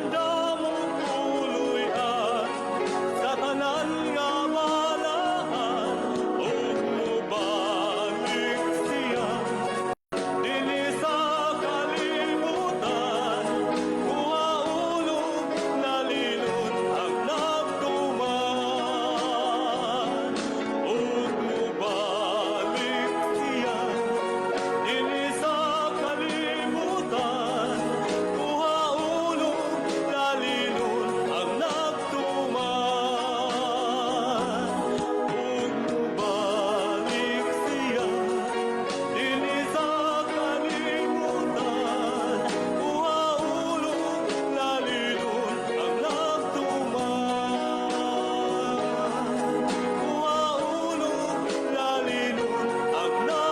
Andamong puloy-an sa tanan nga balaan ug mobalik siya dinhi sa kalibutan, kuhaon ug lalinon ang nagtuman. Ug mobalik siya dinhi sa kalibutan, kuhaon ug lalinon ang nagtuman. Ug mobalik siya dinhi sa kalibutan, kuhaon ug lalinon ang nagtuman. Kuhaon ug lalinon ang nagtuman.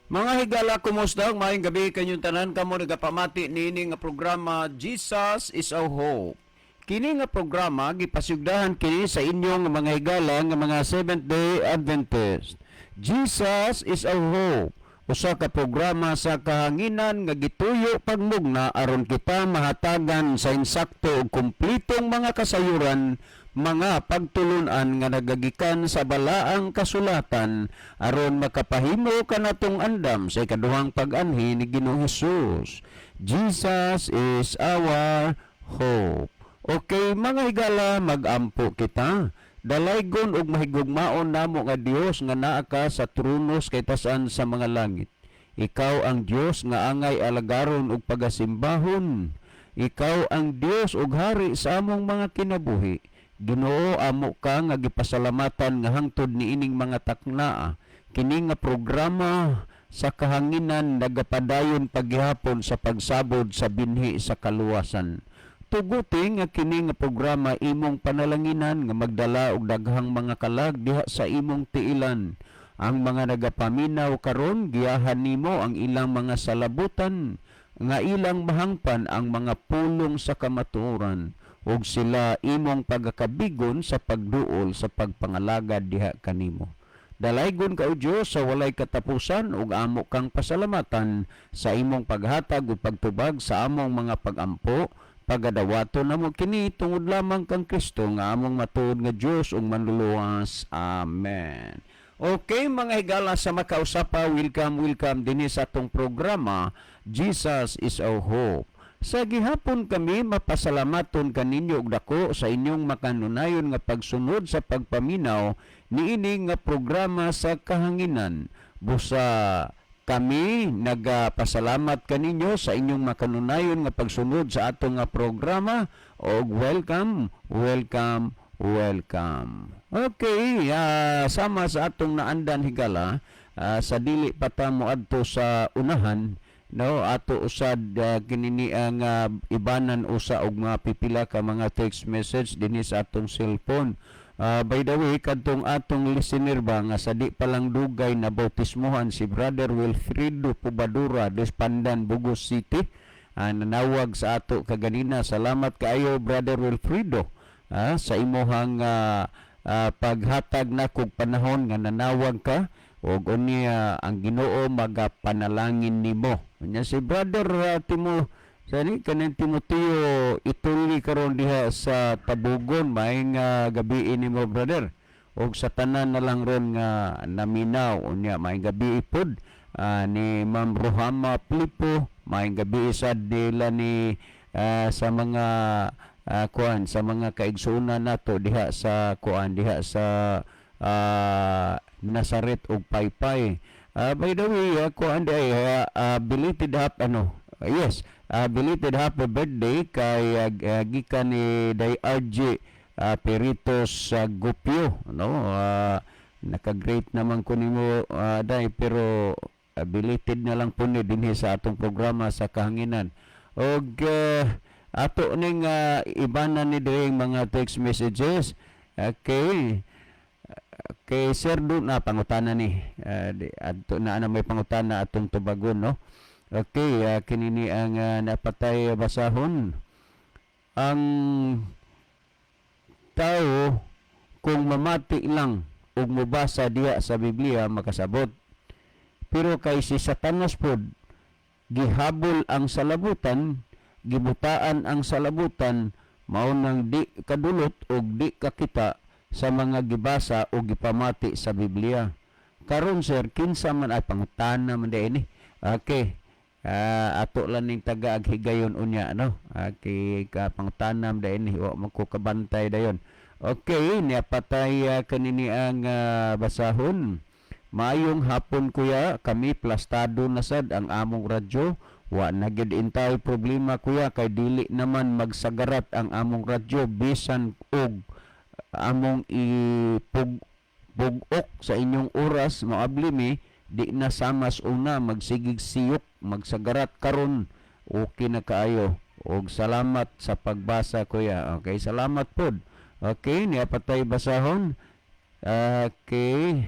Mga higala, kumusta? Maayong gabi kanyong tanan kamo nagapamati niini nga programa, Jesus is Our Hope. Kini nga programa gipasugdahan kini sa inyong mga higala nga mga Seventh Day Adventist. Jesus is Our Hope. Usa ka programa sa kahanginan nga gituyo pagmugna aron kita mahatagan sa insakto ug kumpletong mga kasayuran, mga pagtulunan nga nagagikan sa balaang kasulatan aron makapahimo kanatong andam sa ikaduhang pag-anhi ni Ginoong Hesus. Jesus is our hope. Okay, mga higala, magampo kita. Dalaygon ug mahigugmaon namo nga Dios nga naa ka sa trono sa kataas-an sa mga langit. Ikaw ang Dios nga angay alagaron ug pagasimbahon. Ikaw ang Dios ug hari sa among mga kinabuhi. Ginoo, amo ka nga gipasalamatan nga hangtod niining mga taknaa, kini nga programa sa kahanginan nagapadayon paghihapon sa pagsabod sa binhi sa kaluwasan. Tuguti nga kini nga programa imong panalanginan nga magdala og daghang mga kalag diha sa imong tiilan. Ang mga nagapaminaw karon, giyahan nimo ang ilang mga salabutan nga ilang mahangpan ang mga pulong sa kamatuoran ug sila imong pagakabigon sa pagduol sa pagpangalagad diha kanimo. Dalaygon ka, o Dios, sa walay katapusan ug amo kang pasalamatan sa imong paghatag ug pagtubag sa among mga pagampo. Pagadawaton namo kini tungod lamang kang Kristo nga among matuod nga Dios ug manluluwas. Amen. Okay, mga higala sa makausapa, welcome, welcome dinhi sa atong programa, Jesus is Our Hope. Sa gihapon kami mapasalamaton kaninyo og dako sa inyong makanunayon nga pagsunod sa pagpaminaw niini nga programa sa kahanginan. Busa kami nagapasalamat kaninyo sa inyong makanunayon nga pagsunod sa atong nga programa og welcome, welcome, welcome. Okay, sama sa atong naandan, higala, sa dili pa ta moadto sa unahan, no, ato usad kinini ang ibanan usa og mga pipila ka mga text message dinhi sa atong cellphone. By the way, kadtong atong listener ba nga sa di pa lang dugay na bautismohan, si Brother Wilfredo Pubadura des Pandan, Bugos City, nanawag sa ato kaganina. Salamat kaayo, Brother Wilfredo, sa imuhang paghatag na kog panahon nga nanawag ka ug unya ang Ginoo magapanalangin nimo. Unya si Brother Timo sani kaning Timoteo ituli karon diha sa Tabugon, maayong gabi nimo, brother. Ug sa tanan na lang ron nga naminaw unya, maayong gabi pod ni Ma'am Rohama Plipo, maayong gabi sad nila ni sa mga kuan, sa mga kaigsuonan nato diha sa kuan, diha sa Nazaret ug Paypay. By the way, kuan di belated happy ano, yes, belated happy birthday kay gikan ni Day RJ Peritos sa Gupio, no? Naka-greet naman ko nimo, Day, pero belated na lang po ni dinhi sa atong programa sa kahanginan. Og ato ning ibanan ni diri mga text messages. Okay. Kay Sir Dun na pangutana ni di, adto na may pangutana atong tubagon, no. Okay, kinini ang napatay basahon. Ang tao kung mamati lang ug mobasa diya sa Biblia, makasabot. Pero kay si Satanas pod gihabol ang salabutan, gibutaan ang salabutan, mao nang di kadulot og di kakita sa mga gibasa o gipamati sa Biblia. Karon, sir, kinsa man ay pangutana man diay ni. Okay. Ato lang ning taga higayon unya, no. Okay, ka pangutana man diay ni, wa man ko kabantay dayon. Okay, niya patay kanini ang basahon. Maayong hapon, kuya, kami plastado na sad ang among radyo. Wa na gyud intay problema, kuya, kay dili naman magsagarat ang among radyo bisan og among ipug pug-ok sa inyong oras, moabli mi, di na samas una magsigig siyok magsagarat karon. Okay na kaayo og salamat sa pagbasa, kuya. Okay, salamat pod. Okay, niya patay basahon. Okay.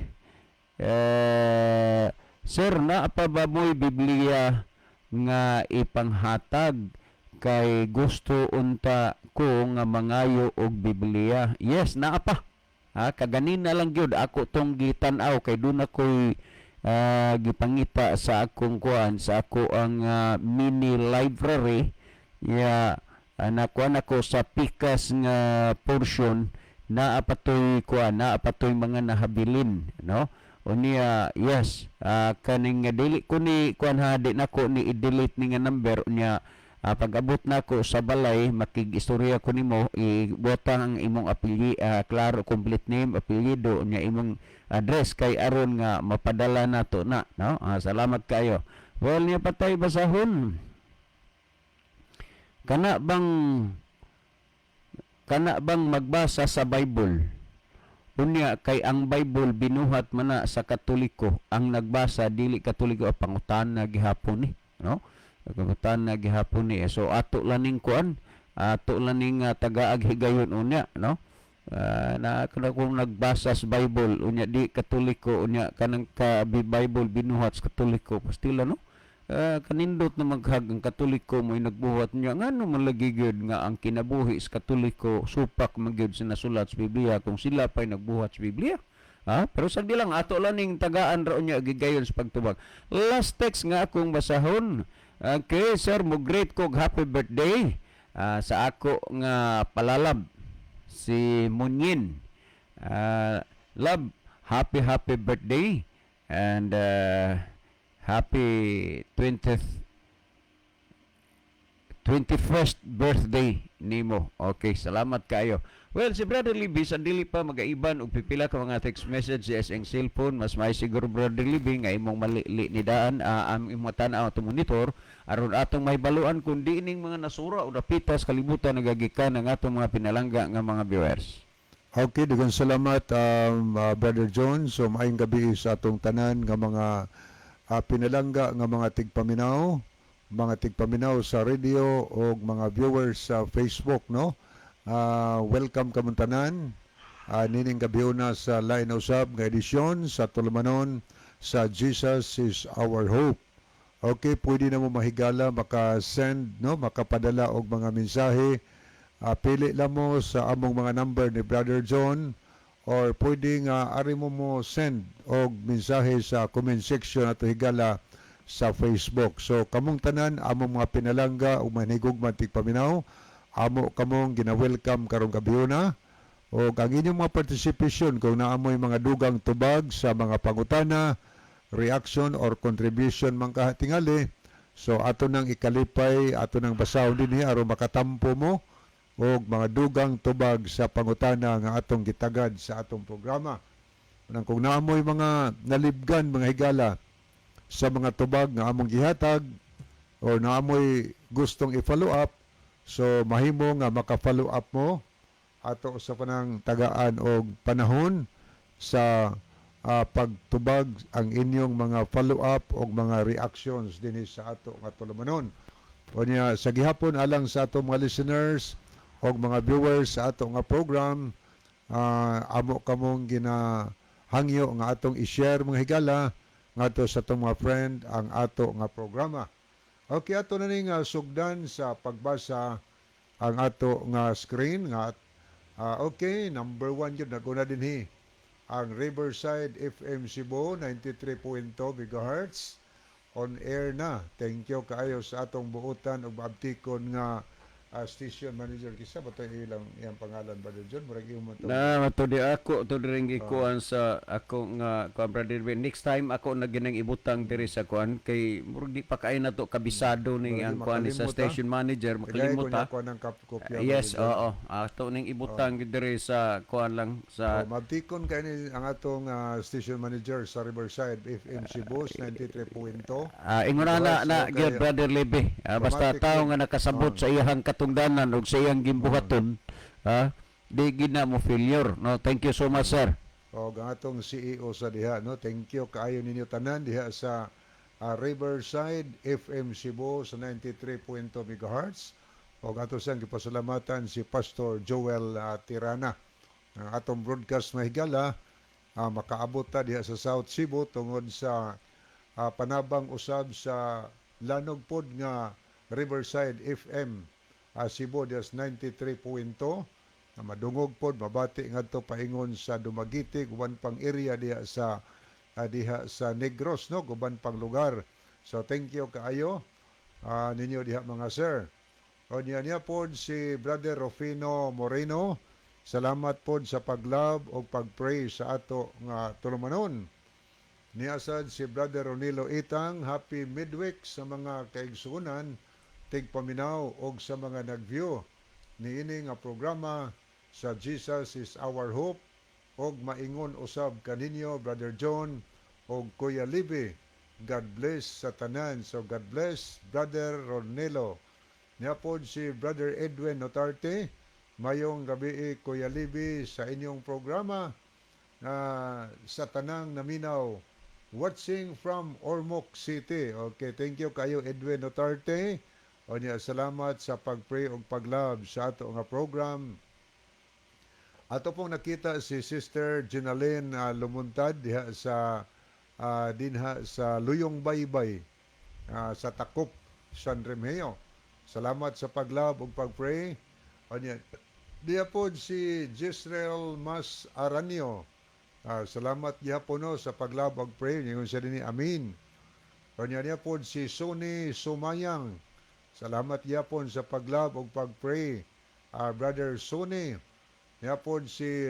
Sir, naa pa ba mo'y Biblia nga ipanghatag kay gusto unta ko nga mangayo og Biblia? Yes, naa pa. Ha, kaganina lang gyud ako tong gitan-aw kay doon ako'y gipangita sa akong kuan, sa ako ang mini library ya, nakuan ako sa pikas nga portion, naa patoy kuan, naa patoy mga nahabilin, no. Unya, yes, kaning nga dili ko ni kuan ha, di nako ni i-delete ni nga number. Unya, pag-abot nako sa balay, makig-istorya ko nimo, ibutan ang imong apelyi, klaro, complete name, apelyido, unya imong address kay aron nga mapadala nato na, no. Salamat kayo. Well, niya patay basahon. Kana bang magbasa sa Bible? Unya kay ang Bible binuhat man na sa Katoliko, ang nagbasa dili Katoliko. Pangutana gihapon ni, no? Pangutana gihapon ni. So ato laning kuan, ato laning tagaag higayon unya, no? Na kana kung nagbasa sa Bible unya di Katoliko, unya kanang ka Bible binuhat sa Katoliko, pastila, no? Kanindot na maghag ang Katoliko mo'y nagbuhat niya, ngano man lagi gyud nga ang kinabuhi sa Katoliko supak man gyud sa nasulat sa Biblia kung sila pa'y nagbuhat sa Biblia? Ha? Pero sa lang ato lang ning tagaan ra unya gigayon sa pagtubag. Last text nga akong basahon. Okay, sir, mo greet ko og happy birthday sa ako nga palalab si Munyin. Love, happy happy birthday and happy 20th 21st birthday nimo. Okay, salamat kayo. Well, si Brother Libby, sa dili pa magaiban og pipila ka mga text message sa iyang cellphone, mas may siguro, Brother Libby, nga imong malili ni daan ang imong tan-aw ato monitor aron atong mahibaluan kung di ining mga nasura o dapitas kalibutan nagagikan ang atong mga pinalangga nga mga viewers. Okay, daghang salamat, Brother John. So maayong gabi sa atong tanan nga mga pinalangga nga mga tigpaminaw sa radio o mga viewers sa Facebook, no? Welcome kamong tanan. Nining gabi na sa lain usab nga edisyon sa tulumanon sa Jesus is Our Hope. Okay, pwede na mo mahigala maka-send, no, makapadala og mga mensahe. Pili lang mo sa among mga number ni Brother John or pwede nga ari mo mo send og mensahe sa comment section ato higala sa Facebook. So kamong tanan among mga pinalangga ug manhigugma tigpaminaw, amo kamong gina-welcome karong gabhiona o ang inyong mga participation kung naamoy mga dugang tubag sa mga pangutana, reaction or contribution man katingali. So ato nang ikalipay, ato nang basahon dinhi aron makatampo mo og mga dugang tubag sa pangutana nga atong gitagad sa atong programa. Nang kung naamoy mga nalibgan, mga higala, sa mga tubag nga among gihatag or naamoy gustong i-follow up, so mahimo nga maka-follow up mo ato sa panang tagaan og panahon sa pagtubag ang inyong mga follow up og mga reactions dinhi sa ato nga tulumanon. Unya sa gihapon, alang sa ato mga listeners og mga viewers sa ato nga program, amo kamong ginahangyo nga atong i-share, mga higala, ngadto sa atong mga friend ang ato nga programa. Okay, ato na ning sugdan sa pagbasa ang ato nga screen nga okay, number 1 yun naguna dinhi ang Riverside FM Cebu 93.2 MHz on air na. Thank you kaayo sa atong buotan ug maabtikon nga station manager. Kisa ba to ilang iyang pangalan ba, John? Murag imo man to. Na mato di ako to diri gikuan sa ako nga kuan, Brother Irvin. Next time ako na ginang ibutang diri sa kuan kay murag di pa kay nato kabisado ning Murag di ang kuan ni sa makalimot, ah. station manager, Kagaya ko makalimot niya ha. kuan ng kopya. Yes, Brother John. oo. Ato ning ibutang diri sa kuan lang sa Oh, mabtikon kay ni ang atong station manager sa Riverside FM Cebu 93.2. Ingon na na, na Okay. gyud, Brother Lebe. Basta Automatic tao yun. nga nakasabot sa iyang katungdanan ug sa iyang gimbuhaton, di gid na mo failure. No, thank you so much, sir. O ang atong CEO sa diha, no. Thank you kaayo ninyo tanan diha sa Riverside FM Cebu sa 93.2 MHz. O ato sang gipasalamatan si Pastor Joel Tirana. Ang atong broadcast mahigala makaabot ta diha sa South Cebu tungod sa panabang usab sa lanog pod nga Riverside FM Cebu diha sa 93.2 na madungog pod, mabati ngadto paingon sa Dumaguete, uban pang area diha sa Negros, no, uban pang lugar. So thank you kaayo ninyo diha, mga sir. O niya niya pod si Brother Rufino Moreno, salamat pod sa pag-love o pag-pray sa ato nga tulumanon. Niasad si Brother Ronilo Itang, happy midweek sa mga kaigsuonan, tigpaminaw og sa mga nag-view niini nga programa sa Jesus is Our Hope og maingon usab kaninyo, Brother John og Kuya Libby. God bless sa tanan. So God bless, Brother Ronelo. Niya pod si Brother Edwin Notarte. Mayong gabi, Kuya Libby, sa inyong programa na sa tanang naminaw watching from Ormoc City. Okay, thank you kayo, Edwin Notarte. O niya, salamat sa pag-pray ug pag-love sa ato nga program. Ato pong nakita si Sister Ginalyn Lumuntad diha sa dinha sa Luyong Baybay sa Takop, San Remigio. Salamat sa pag-love ug pag-pray. O niya, diha pod si Jisrael Mas Aranio. Salamat gihapon, no, sa pag-love ug pray. Ningon siya dinhi, amin. O niya niya pod si Sonny Sumayang. Salamat gihapon sa pag-love ug pag-pray. Brother Sonny. Niya pod si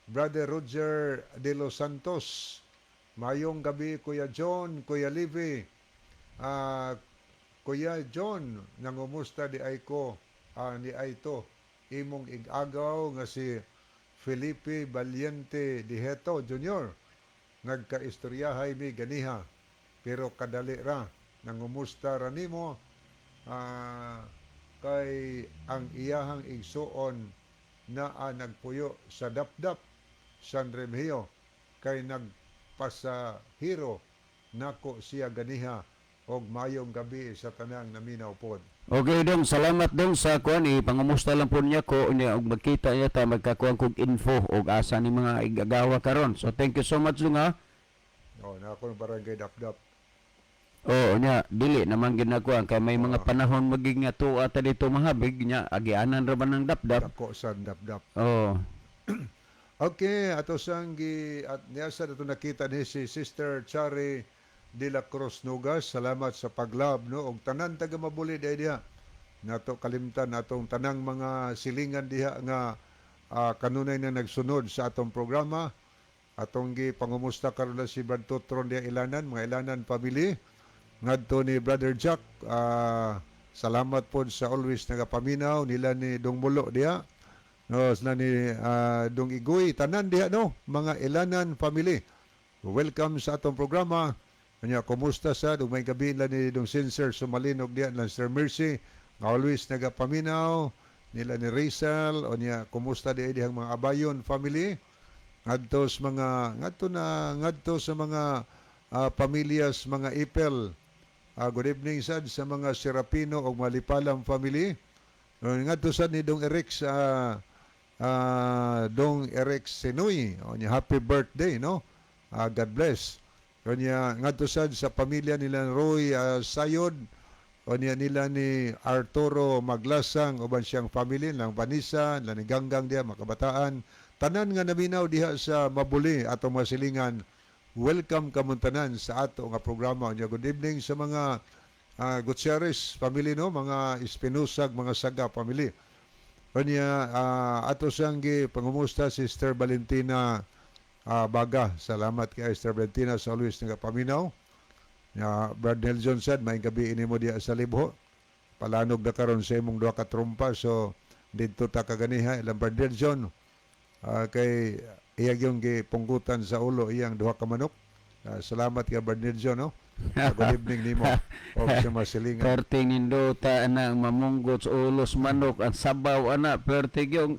Brother Roger De Los Santos. Mayong gabi, Kuya John, Kuya Livy. Kuya John, nangumusta di ay ko ni ay to imong igagaw nga si Felipe Valiente Diheto Jr. Nagkaistoryahay mi ganiha pero kadali ra nangumusta ra nimo kay ang iyahang igsuon naa nagpuyo sa Dapdap, San Remigio, kay nagpasahiro nako siya ganiha og mayong gabi sa tanang naminaw pod. Okay dong, salamat dong sa kuan, ipangumusta lang po niya ko niya og magkita niya ta magkakuan kog info og asa ni mga igagawa karon. So thank you so much dong ha. Oh, na ako ng barangay Dapdap. Oo nya, dili naman ginakuan kay may mga panahon maging nga tuwa ta dito mahabig nya agianan ra ba ng Dapdap. Dako sa Dapdap. Oo. Okay, ato sang gi at niya sa ato nakita ni si Sister Chari de la Cruz Nugas. Salamat sa pag-love, no, og tanan taga Mabuli diha diha. Nato kalimtan atong tanang mga silingan diha nga kanunay na nagsunod sa atong programa. Atong gi pangumusta karon na si Brad Totron diha Ilanan, mga Ilanan family. Ngadto ni Brother Jack, salamat pod sa always nagapaminaw nila ni Dong Mulo diha. No, sila ni Dong Igoy, tanan diha, no, mga Ilanan family. Welcome sa atong programa. Kanya kumusta sa ug may gabi nila ni Dong Sincer Sumalinog diha lan Sir Mercy nga always nagapaminaw nila ni Rizal. O niya kumusta diha dihang mga Abayon family ngadto sa mga ngadto na ngadto sa mga pamilyas mga Ipel. Good evening sad sa mga Serapino ug Malipalam family. Ngadto sad ni Dong Eric sa Dong Eric Sinoy. O niya, happy birthday, no. God bless. O niya ngadto sad sa pamilya nila Roy Sayod. O niya nila ni Arturo Maglasang uban siyang family lang Vanessa, lang ni Ganggang diha makabataan. Tanan nga naminaw diha sa Mabuli atong mga silingan. Welcome kamong tanan sa ato nga programa. Unya good evening sa mga Gutierrez family, no, mga Espinosag, mga Saga family. Unya ato siyang gi pangumusta Sister Valentina Baga. Salamat kay Sister Valentina sa always nagapaminaw. Ya, Brad Nelson said, may gabi ini mo diya sa Libho. Palanog na karon sa imong duha ka trumpa. So, didto ta kaganiha ilang Brad Nelson. Kay iyang yung gipunggutan sa ulo iyang duha ka manok. Salamat kay Brad Nelson, no? Good evening nimo. O sa mga silingan. Perting nindota ana ang mamunggot sa ulos manok ang sabaw ana perting yung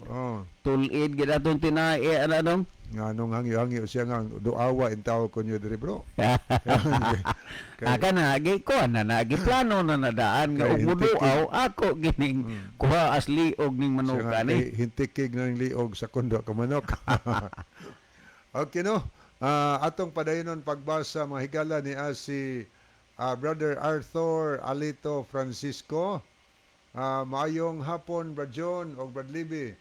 tulid gid atong tinae ana dong. Nga nung hangyo-hangyo siya nga duawa in tao ko niyo diri, bro. Aka na gi ko na na gi plano na nadaan nga Kay og muduaw ako gining kuha as liog ning Siya manok nga, ani. kay hintikig ng liog sa kundo ka manok. Okay, no? Atong padayonon pagbasa, mga higala, ni si Brother Arthur Alito Francisco. Maayong hapon, Brad John og Brad Libby.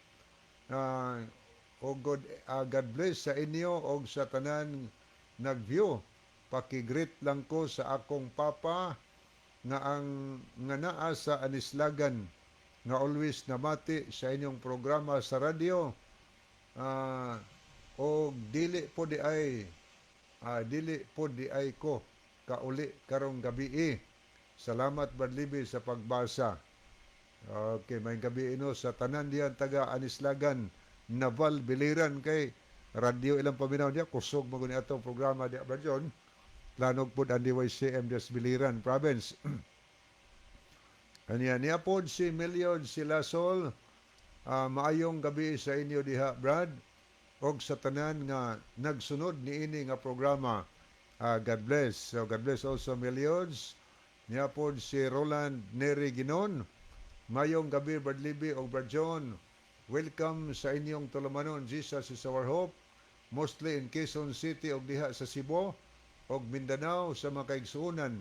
Og God bless sa inyo og sa tanan nag-view. Paki-greet lang ko sa akong papa nga ang nga naa sa Anislagan nga always namati sa inyong programa sa radyo. Og dili po di ay ko kauli karong gabi. Salamat, Brad Libby, sa pagbasa. Okay, may gabi ino sa tanan diyan taga Anislagan, Naval, Biliran kay radyo ilang paminaw diya kusog mo guni atong programa diya, Brad John. Lanog pud ang DYCM des Biliran Province. Kaniya niya pod si Million Silasol. Maayong gabi sa inyo diha, Brad, og sa tanan nga nagsunod niini nga programa. God bless. So God bless also, Millions. Niya pod si Roland Neri Ginon. Mayong gabi, Brad Libby og Brad John. Welcome sa inyong tulumanon, Jesus is Our Hope. Mostly in Quezon City og diha sa Cebu og Mindanao sa mga kaigsuonan.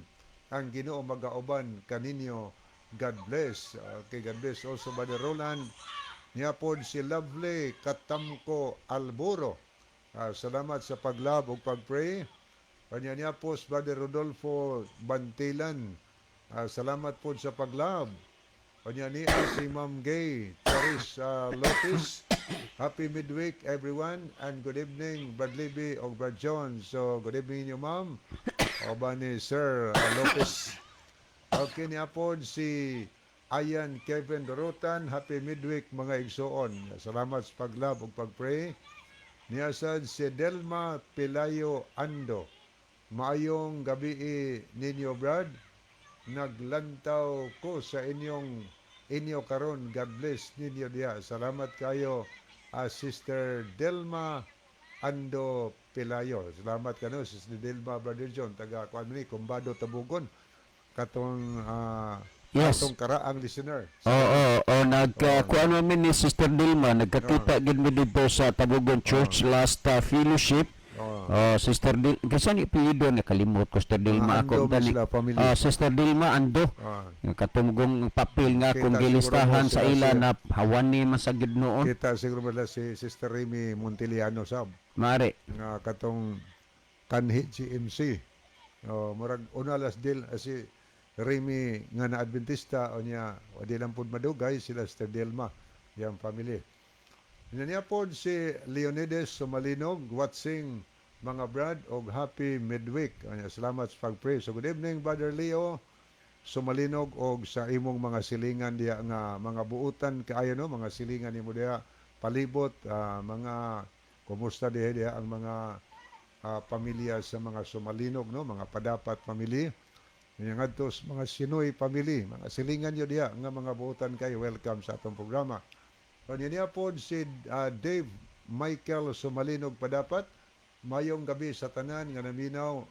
Ang Ginoo magauban kaninyo. God bless. Okay, God bless also, Brother Roland. Niya pod si Lovely Katamko Alboro. Salamat sa pag-love ug pag-pray. Kanya niya po si Brother Rodolfo Bantilan. Salamat po sa pag-love. Kanya niya si Ma'am Gay Charis Lopez. Happy midweek, everyone, and good evening, Brad Libby o Brad John. So good evening niyo, ma'am. O ba ni Sir Lopez. Okay, niya po si Ayan Kevin Dorotan. Happy midweek, mga igsoon. Salamat sa pag-love ug pag-pray. Niya sad si Delma Pelayo Ando. Maayong gabi ninyo, Brad. Naglantaw ko sa inyong inyo karon. God bless ninyo diha. Salamat kayo, Sister Delma Ando Pelayo. Salamat kano, Sister Delma, Brother John, taga kuan ni Kumbado, Tabugon. Katong atong karaang listener. Oo, nag kuan man mi ni Sister Dilma, nagkakita gid mi didto sa Tabugon Church last fellowship. Oh, Sister Dil, kasi ni apelyido nakalimot ko, Sister Dilma Mga ako Ando man dali. sila, family. Ah, Sister Dilma Ando. Katunggong papel nga Kita kung siguro gilistahan mo sa sila ila na hawani man sa gid noon. Kita siguro mo si Sister Remy Montiliano sab Mare. Nga katong kanhi GMC. Oh, murag una las dil si Remy nga na Adventista o niya o di lang pud madugay sila Sister Delma yang family. Niya pod si Leonides Sumalinog, watching mga brad og happy midweek. Anya, salamat sa pag-pray. So good evening, Brother Leo Sumalinog og sa imong mga silingan diha nga mga buutan kaayo, no, mga silingan nimo diha palibot, mga kumusta diha diha ang mga pamilya sa mga Sumalinog, no, mga Padapat family. Nya ngadto sa mga Sinoy family, mga silingan nyo diha nga mga buutan kayo, welcome sa atong programa. Kanya niya pod si Dave Michael Sumalinog Padapat. Mayong gabi sa tanan nga naminaw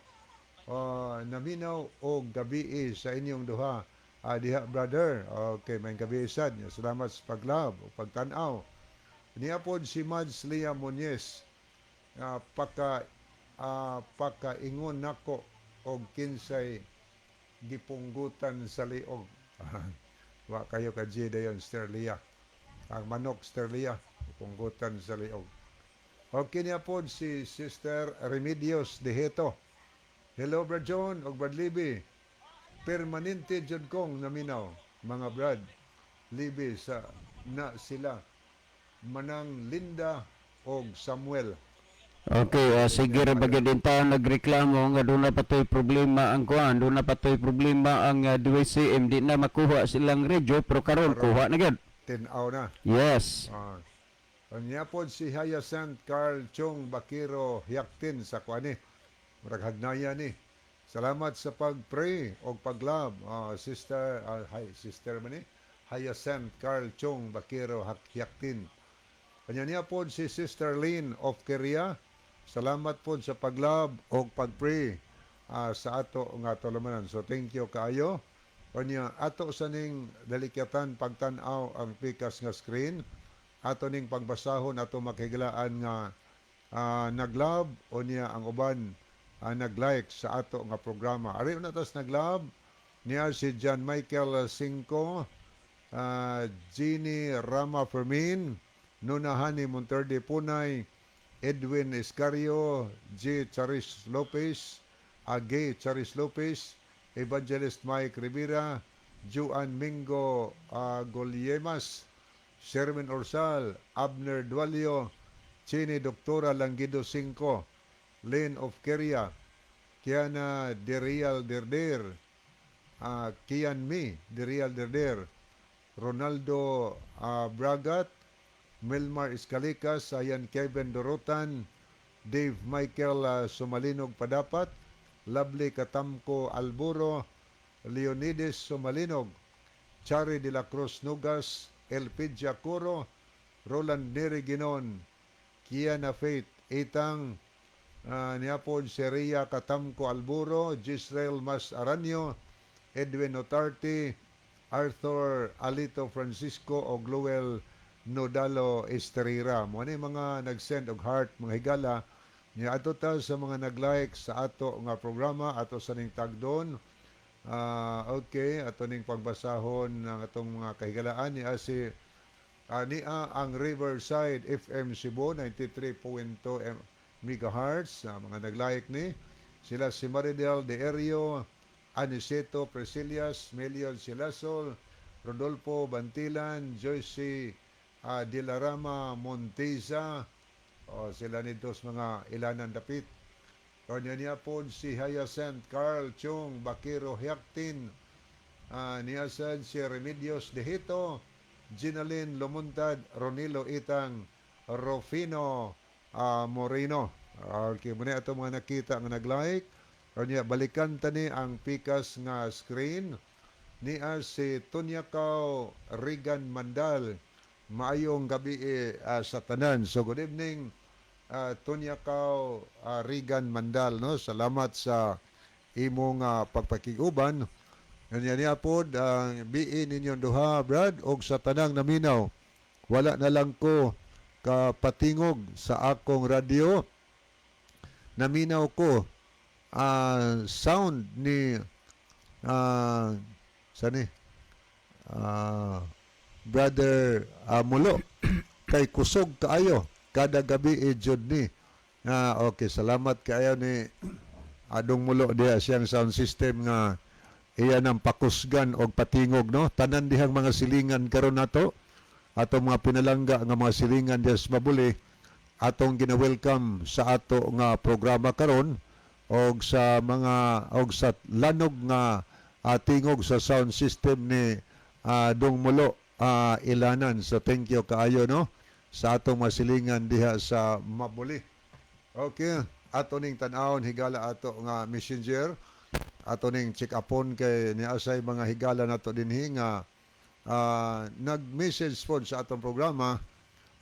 og gabi sa inyong duha diha, brother. Okay, may gabi sad. Salamat sa pag-love o pagtan-aw. Niya pod si Mads Lia Muñez. Paka pakaingon nako og kinsay Gipunggutan sa liog. Wa kayo ka G dayon, Sterlia. Ang manok, Sterlia, gipunggutan sa liog. Okay niya po si Sister Remedios Deheto. "Hello, Brad John og Brad Libby. Permanente jud kong naminaw, mga Brad Libby, sa na sila Manang Linda og Samuel." Okay, sige ra ba gyud taon nagreklamo nga doon na patoy problema ang kuan, doon na patoy problema ang DYCM, di na makuha silang radyo, pero karon kuha na gyud. Tin-aw na. Yes. Ah. Kanya po si Hyacinth Carl Chong Bakiro Hiaktin sa kuani. Murag hagnaya ni. "Salamat sa pag-pray o pag-love, sister, hi, sister man ni Hyacinth Carl Chong Bakiro Hiaktin." Kanya niya po si Sister Lynn of Korea. "Salamat po sa pag-love o pag-pray sa ato nga tulumanan." So thank you kaayo. Kanya ato sa ning dalikyatan pagtan-aw ang pikas nga screen. Ato ning pagbasahon ato makigilaan nga nag-love o niya ang uban nag-like sa ato nga programa. Ari na tas nag-love niya si John Michael Cinco, Jeannie Rama Fermin, Nunahani Monterde Punay, Edwin Escario, G. Charis Lopez, Age Charis Lopez, Evangelist Mike Rivera, Juan Mingo Goliemas, Sherwin Orsal, Abner Dualio, Chini Doktora Langido Cinco, Lynn of Keria, Kiana Derial Derder, Kian Mi Derial Derder, Ronaldo Bragat, Milmar Escalicas, Ayan Kevin Dorotan, Dave Michael Sumalinog Padapat, Lovely Katamko Alburo, Leonides Sumalinog, Chari de la Cruz Nugas, Elpidia Curo, Roland Neri Ginon, Kiana Faith Itang, niapon si Ria Katamko Alburo, Gisrael Mas Aranyo, Edwin Otarte, Arthur Alito Francisco o Gluel Nodalo Estrera. Mo ni mga nag-send og heart, mga higala niya. Ato ta sa mga nag-like sa ato nga programa, ato sa ning tagdon. Okay, ato ning pagbasahon ng atong mga kahigalaan ni si niya ang Riverside FM Cebu 93.2 megahertz. Mga nag-like ni sila si Maridel De Erio, Aniceto Priscillas, Melion Silasol, Rodolfo Bantilan, Joyce De La Rama Monteza, o sila nito sa mga ilanan dapit. Kanya niya po si Hyacinth Carl Chung Bakiro Hiaktin, niya sad si Remedios Dehito, Ginalyn Lumuntad, Ronilo Itang, Rufino Moreno. Okay, muna ato mga nakita nga nag-like. Kanya balikan tani ang pikas nga screen niya si Tunyakaw Regan Mandal. "Maayong gabi sa tanan." So good evening, Tunyakaw Regan Mandal, no? Salamat sa imong pagpakiguban. Kanya niya pod ang "BE ninyong duha, Brad, og sa tanang naminaw. Wala na lang ko kapatingog sa akong radyo. Naminaw ko sound ni sani Brother Mulo kay kusog kaayo kada gabi e jud ni." Okay, salamat kaayo ni Adong Mulo diha siyang sound system nga iya ng pakusgan og patingog, no? Tanan dihang mga silingan karon nato, atong mga pinalangga nga mga silingan diha sa Mabuli, atong gina-welcome sa ato nga programa karon og sa mga og sa lanog nga tingog sa sound system ni Dong Mulo Ilanan. So thank you kaayo, no, sa atong masilingan diha sa Mabuli. Okay, ato ning tan-awon, higala, ato nga messenger. Ato ning check upon kay niasay mga higala nato dinhi nga nag-message po sa atong programa.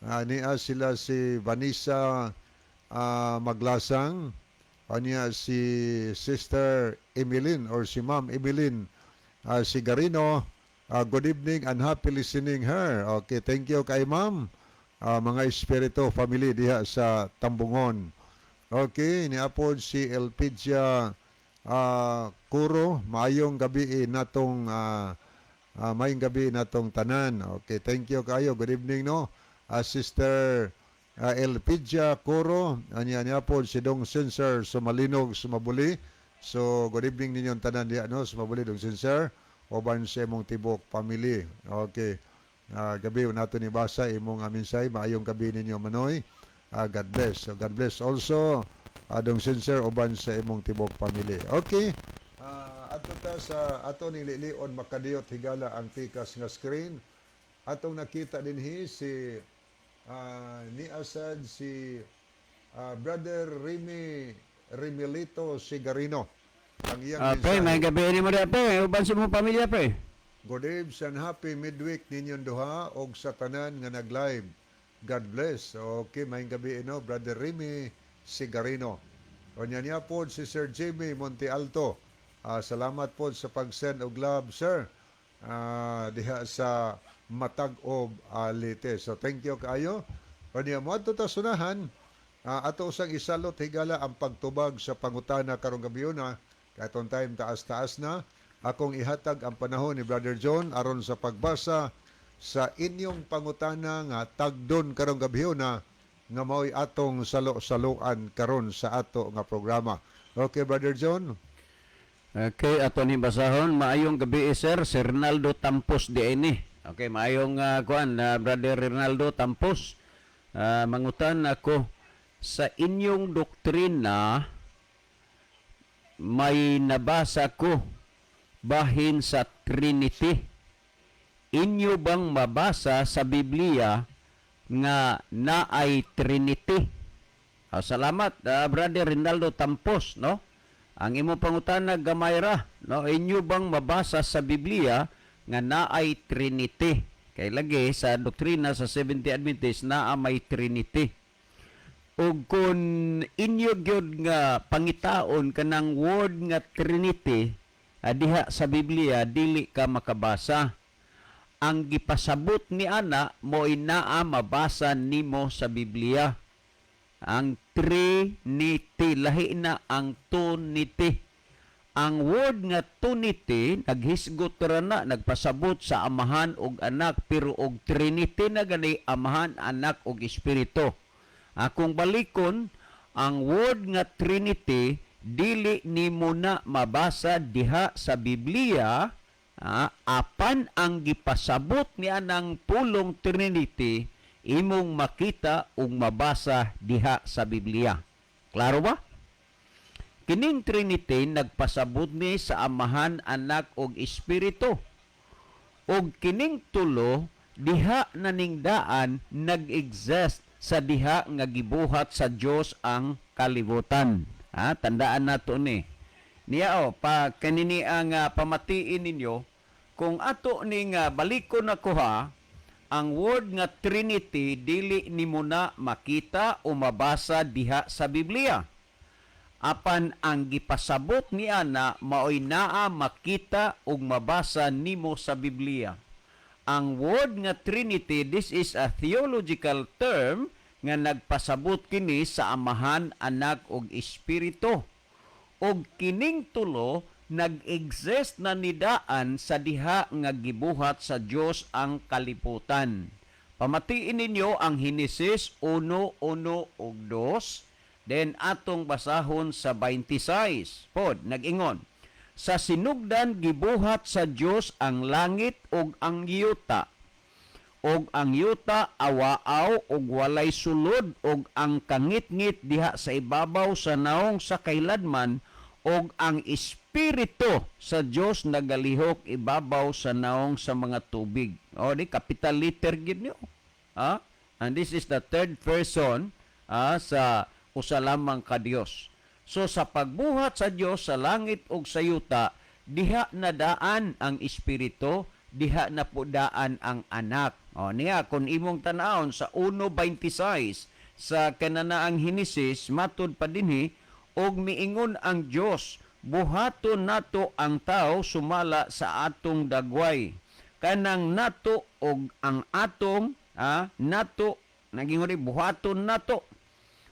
Niya sila si Vanessa Maglasang, niya si Sister Emeline or si Ma'am Emeline Sigarino. "Good evening and happy listening her." Okay, thank you kay Ma'am. Mga Espiritu family diha sa Tambungon. Okay, niapod si Elpidia Kuro, maayong gabi natong maayong gabi natong tanan. Okay, thank you kayo. Good evening, no. Sister Elpidia Coro, anya niya po si Dong Sensor Sumalinog Sumabuli. So, good evening ninyong tanan diya, no, Sumabuli Dong Sensor uban sa imong tibok family. Okay. Gabi nato ni basa imong mensahe. Maayong gabi ninyo, Manoy. God bless. So, God bless also Dong Sensor uban sa imong tibok family. Okay. Ato ta sa ato ning lilion makadiyot, higala, ang tikas nga screen. Atong nakita dinhi si ni Asad si Brother Remy Remilito Sigarino. Ang iyang Pre, mensahe. may gabi ni mo diha, pre. Uban sa imong pamilya, pre. Good evening and happy midweek ninyong duha og sa tanan nga nag-live. God bless. Okay, maayong gabi ino, Brother Remy Sigarino. Unya niya po si Sir Jimmy Monte Alto. Salamat po sa pag-send og love, sir. Diha sa Matag-ob, Leyte. So thank you kaayo. Unya mo adto ta sunahan. Ato usang isalot, higala, ang pagtubag sa pangutana karong gabi na katong time taas-taas na akong ihatag ang panahon ni Brother John aron sa pagbasa sa inyong pangutana nga tagdon karong gabi na nga mao'y atong salo-saloan karon sa ato nga programa. Okay, Brother John. Okay, ato ni basahon. Maayong gabi, sir, si Ronaldo Tampos di ini. Okay, maayong kuan, Brother Ronaldo Tampos. Mangutan ako sa inyong doktrina, may nabasa ko bahin sa Trinity. Inyo bang mabasa sa Biblia nga naay Trinity? Salamat, Brother Rinaldo Tampos, no? Ang imo pangutana gamay ra, no? Inyo bang mabasa sa Biblia nga naay Trinity? Kay lagi sa doktrina sa Seventh-day Adventist naa may Trinity. Ug kung inyo gyud nga pangitaon kanang word nga Trinity diha sa Biblia, dili ka makabasa. Ang gipasabot ni ana mo naa mabasa nimo sa Biblia. Ang Trinity, lahi na ang Tunity. Ang word nga Tunity naghisgot ra na, nagpasabot sa Amahan ug Anak, pero og Trinity na gani Amahan, Anak ug Espiritu. Akong balikon, ang word nga Trinity dili nimo na mabasa diha sa Biblia, apan ang gipasabot ni anang pulong Trinity imong makita ug mabasa diha sa Biblia. Klaro ba? Kining Trinity nagpasabot ni sa Amahan, Anak ug Espiritu. Ug kining tulo diha na ningdaan nag-exist sa diha nga gibuhat sa Dios ang kalibutan. Ha, tandaan nato ni. Niya o pa kanini ang pamatiin ninyo kung ato ning balikon na kuha ang word nga Trinity, dili nimo na makita o mabasa diha sa Biblia. Apan ang gipasabot ni ana maoy naa makita ug mabasa nimo sa Biblia. Ang word nga Trinity, this is a theological term nga nagpasabot kini sa Amahan, Anak ug Espiritu. Ug kining tulo nag-exist na nidaan sa diha nga gibuhat sa Dios ang kalibutan. Pamatiin ninyo ang Henesis 1:1 ug 2, then atong basahon sa 26. Pod, nag-ingon, "Sa sinugdan gibuhat sa Dios ang langit ug ang yuta. Og ang yuta awaaw ug walay sulod, ug ang kangitngit diha sa ibabaw sa naong sa kailadman, ug ang espiritu sa Dios nagalihok ibabaw sa naong sa mga tubig." O di capital letter gid niyo. Ah, and this is the third person sa usa lamang ka Dios. So sa pagbuhat sa Dios sa langit ug sa yuta, diha na daan ang espiritu, diha na po daan ang Anak. O niya kung imong tan-awon sa 1:26 sa kananaang Henesis, matud pa dinhi, "Og miingon ang Dios, buhaton nato ang tao sumala sa atong dagway." Kanang nato og ang atong nato, naging buhaton nato.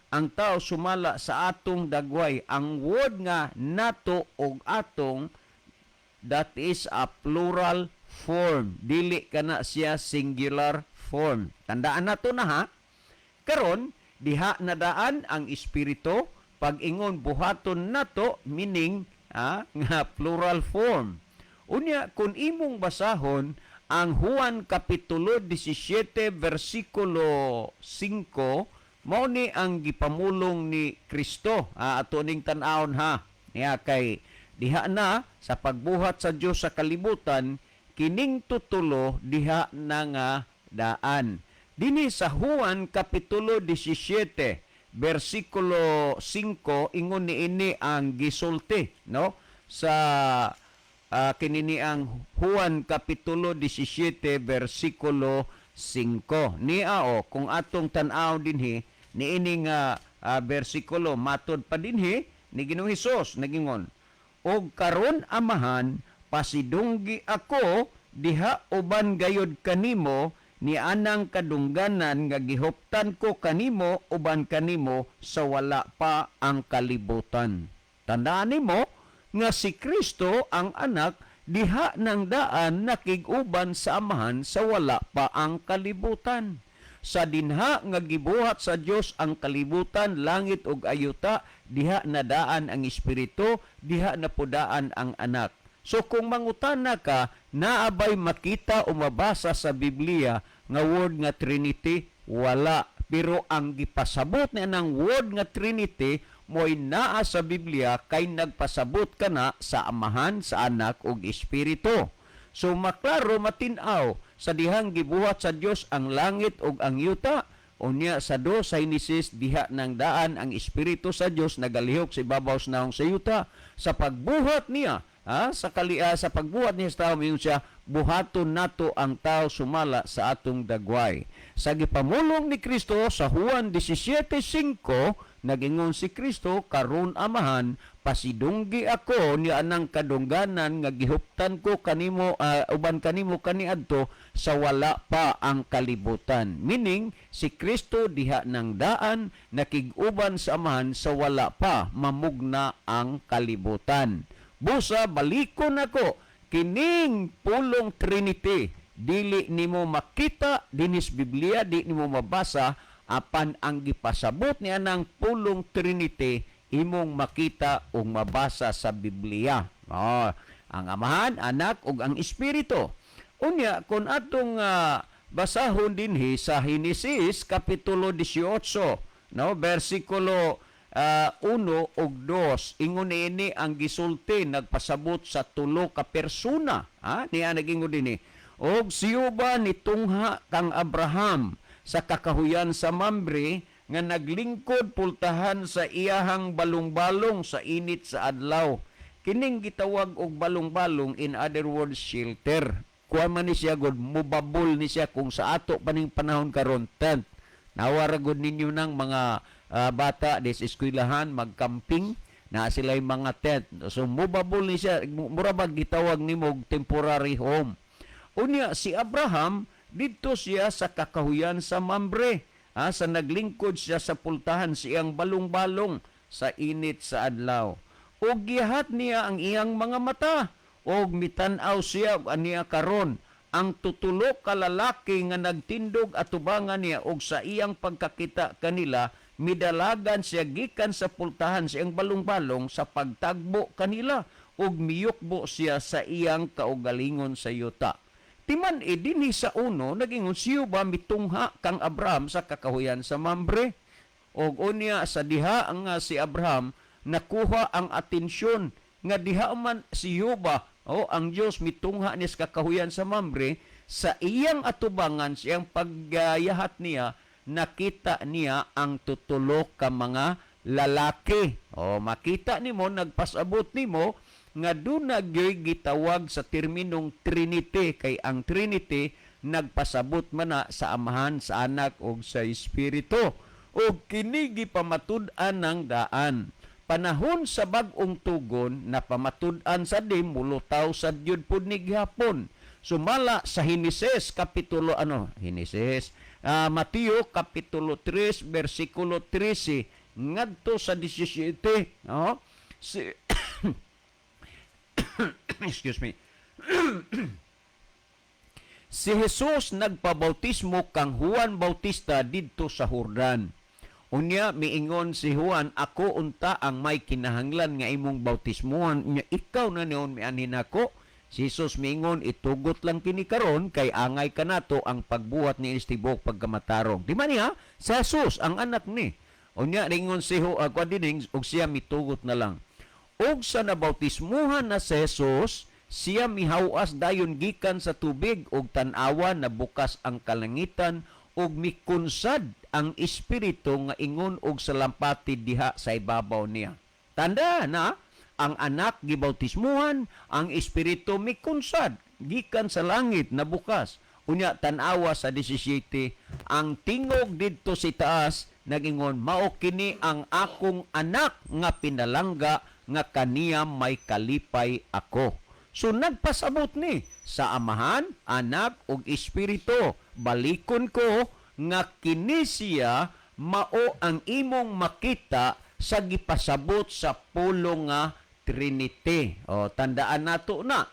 ang tao sumala sa atong dagway. Ang word nga "nato" og "atong", that is a plural form. Dili kana siya singular form. Tandaan nato na, ha. Karon, diha na daan ang Espiritu pag-ingon "buhaton nato", meaning nga plural form. Unya kung imong basahon ang Juan kapitulo 17 versikulo 5, mao ni ang gipamulong ni Kristo. Ato ning tan-awon, ha. Niya kay diha na sa pagbuhat sa Dios sa kalibutan, kining tutulo diha na nga daan. Dinhi sa Juan kapitulo 17 versikulo 5, ingon niini ang gisulti, no, sa kinini ang Juan kapitulo 17 versikulo 5 niya o kung atong tan-aw dinhi niini nga bersikulo, matod pa dinhi ni Ginoong Hesus, nagingon, "Og karon, Amahan, pasidunggi ako diha uban gayod kanimo ni anang kadungganan nga gihuptan ko kanimo uban kanimo sa wala pa ang kalibutan." Tandaan nimo nga si Kristo ang Anak, diha ng daan nakig-uban sa Amahan sa wala pa ang kalibutan. Sa dinha nga gibuhat sa Dios ang kalibutan, langit ug ayuta, diha na daan ang Espiritu, diha na pudaan ang Anak. So kung mangutana ka, naabay makita o mabasa sa Biblia nga word nga Trinity? Wala. Pero ang gipasabot niya ng word nga Trinity mo'y naa sa Biblia kay nagpasabot kana sa Amahan, sa Anak ug Espiritu. So maklaro matin-aw sa dihang gibuhat sa Dios ang langit ug ang yuta. Unya sa do sa Henesis, diha nang daan ang Espiritu sa Dios nagalihok sa ibabaw sa naong sa yuta. Sa pagbuhat niya sa pagbuhat niya sa tao, miingon siya, "Buhaton nato ang tao sumala sa atong dagway." Sa gipamulong ni Kristo sa Juan 17:5, nagingon si Kristo, "Karon, Amahan, pasidunggi ako ni anang kadungganan nga gihuptan ko kanimo uban kanimo kaniadto sa wala pa ang kalibutan." Meaning si Kristo diha ng daan nakig-uban sa Amahan sa wala pa mamugna ang kalibutan. Busa balikon nako, kining pulong Trinity dili nimo makita dinis Biblia, di nimo mabasa, apan ang gipasabot niya ng pulong Trinity imong makita ug mabasa sa Biblia. Oh, ang Amahan, Anak ug ang Espiritu. Unya kung atong basahon dinhi sa Henesis kapitulo 18, no, bersikulo 1 ug 2, ingon niini ang gisulti, nagpasabot sa tulo ka persona, ha. Niya nagingon dinhi, "Og siyuba nitungha kang Abraham sa kakahuyan sa Mamre nga naglingkod pultahan sa iyahang balong-balong sa init sa adlaw." Kining gitawag og balong-balong, in other words, shelter. Kuha man ni siya god, mubabol ni siya kung sa ato paning panahon karon, tent. Nawara gud ninyo ng mga bata des eskwelahan magcamping na sila yung mga tent. So mubabol ni siya, mura ba gitawag nimo og temporary home. Unya si Abraham didto siya sa kakahuyan sa Mamre, sa naglingkod siya sa pultahan sa iyang balong-balong sa init sa adlaw. Ug gihat niya ang iyang mga mata og mitan-aw siya ug aniya karon ang tutulo ka lalaki nga nagtindog atubangan niya, og sa iyang pagkakita kanila, midalagan siya gikan sa pultahan sa iyang balong-balong sa pagtagbo kanila ug miyukbo siya sa iyang kaugalingon sa yuta. Timan e dinhi sa uno, nagingon siyo ba mitungha kang Abraham sa kakahuyan sa Mamre. Og unya sa diha nga si Abraham nakuha ang atensyon nga diha man si Yuba o ang Dios mitungha ni sa kakahuyan sa Mamre, sa iyang atubangan, siyang pagyahat niya, nakita niya ang tutulo ka mga lalaki. O makita nimo, nagpasabot nimo nga duna gyoy gitawag sa terminong Trinity kay ang Trinity nagpasabot man na sa Amahan, sa Anak ug sa Espiritu. Ug kini gipamatud-an ng daan. Panahon sa Bag-ong Tugon, napamatud-an sa dim mulutaw sa dyud pud ni gihapon. Sumala sa Henesis kapitulo ano, Henesis, Mateo kapitulo 3 bersikulo 13. ngadto sa 17, no? Si excuse me. Si Jesus nagpabautismo kang Juan Bautista didto sa Jordan. Unya miingon si Juan, "Ako unta ang may kinahanglan nga imong bautismohan, unya ikaw na niyon mianhi nako?" Si Jesus miingon, "Itugot lang kini karon kay angay kanato ang pagbuhat ni tibuok pagkamatarong." Di man niya si Jesus ang anak ni. Unya ningon si Juan dining og siya mitugot na lang. Og sa nabautismuhan na si Jesus, siya mihawas dayon gikan sa tubig og tan-awa, nabukas ang kalangitan ug mikunsad ang Espiritu nga ingon og salampati diha sa ibabaw niya. Tanda na ang anak gibautismuhan, ang Espiritu mikunsad gikan sa langit, nabukas. Unya tan-awa sa 17, ang tingog didto sa taas nagingon, "Mao kini ang akong anak nga pinalangga nga kaniya may kalipay ako." So nagpasabot ni sa Amahan, Anak ug Espiritu. Balikon ko nga kini siya mao ang imong makita sa gipasabot sa pulong nga Trinity. O tandaan nato na.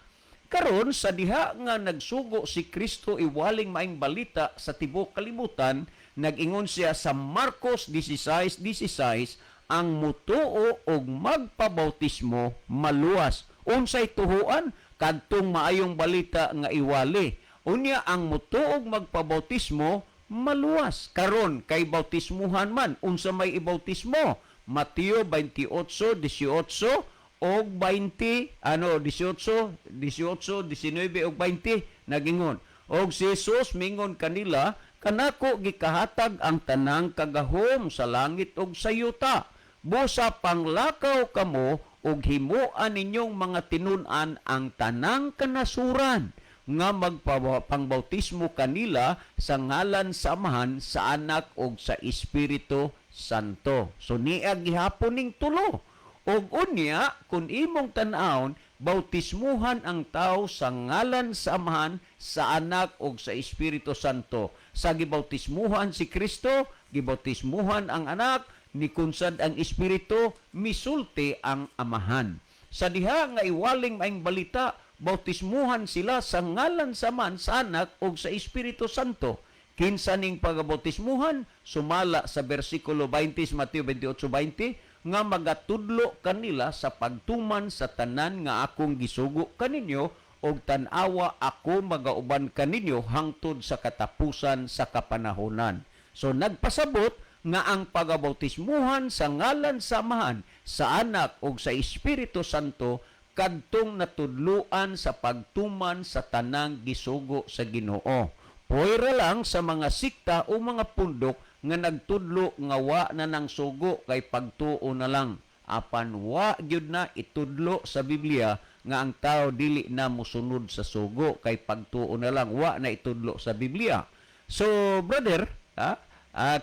Karon sa diha nga nagsugo si Kristo iwaling maayong balita sa tibuok kalibutan, nag-ingon siya sa Marcos 16:16, ang mutuo og magpabautismo maluwas. Unsay tuhuan? Kadtong maayong balita nga iwali. Unya ang mutuo og magpabautismo maluwas. Karon kay bautismuhan man, unsa may ibautismo? Mateo 28:18 og 20, ano, 18, 18, 19 og 20, nagingon. Og si Jesus mingon kanila, "Kanako gikahatag ang tanang kagahom sa langit ug sa yuta. Busa panglakaw kamo ug himuan ninyong mga tinun-an ang tanang kanasuran nga magpangbautismo kanila sa ngalan sa Amahan, sa Anak ug sa Espiritu Santo." So niya gihapon ning tulo. Og unya kun imong tan-awon, bautismuhan ang tao sa ngalan sa Amahan, sa Anak ug sa Espiritu Santo. Sa gibautismuhan si Kristo, gibautismuhan ang Anak, nikunsad ang Espiritu, misulti ang Amahan. Sa diha nga iwaling maayong balita, bautismuhan sila sa ngalan sa Amahan, sa Anak ug sa Espiritu Santo. Kinsa ning pagabautismuhan? Sumala sa bersikulo 20 sa Mateo 28:20 nga magatudlo kanila sa pagtuman sa tanan nga akong gisugo kaninyo, og tan-awa, ako magauban kaninyo hangtod sa katapusan sa kapanahonan. So nagpasabot nga ang pagabautismuhan sa ngalan sa Amahan, sa Anak ug sa Espiritu Santo kadtong natudluan sa pagtuman sa tanang gisugo sa Ginoo. Puwera lang sa mga sikta o mga pundok nga nagtudlo nga wa na nang sugo kay pagtuo na lang. Apan wa gyud na itudlo sa Biblia nga ang tao dili na mosunod sa sugo kay pagtuo na lang. Wa na itudlo sa Biblia. So brother, ha?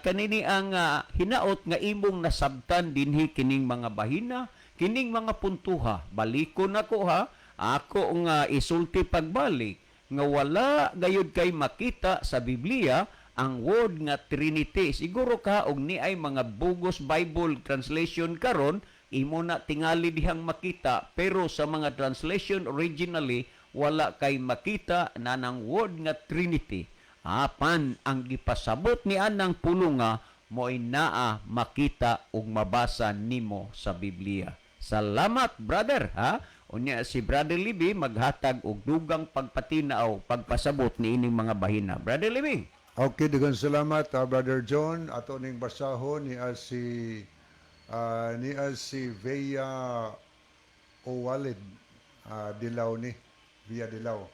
Kanini ang hinaot nga imong nasabtan dinhi kining mga bahina, kining mga puntuha. Balikon nako ha, ako nga isulti pagbalik nga wala gayud kay makita sa Biblia ang word nga Trinity. Siguro ka og ni ay mga bugos Bible translation karon, imo na tingali dihang makita, pero sa mga translation originally wala kay makita na nang word nga Trinity. Apan ang gipasabot ni anang pulunga mo'y naa makita ug mabasa nimo sa Biblia. Salamat, brother, ha. Unya si Brother Libby maghatag og dugang pagpatinaw, pagpasabot ni ining mga bahina. Brother Libby. Okay, daghang salamat, Brother John. Ato ning basahon ni si Vea Owalid Dilaw ni Via Dilaw.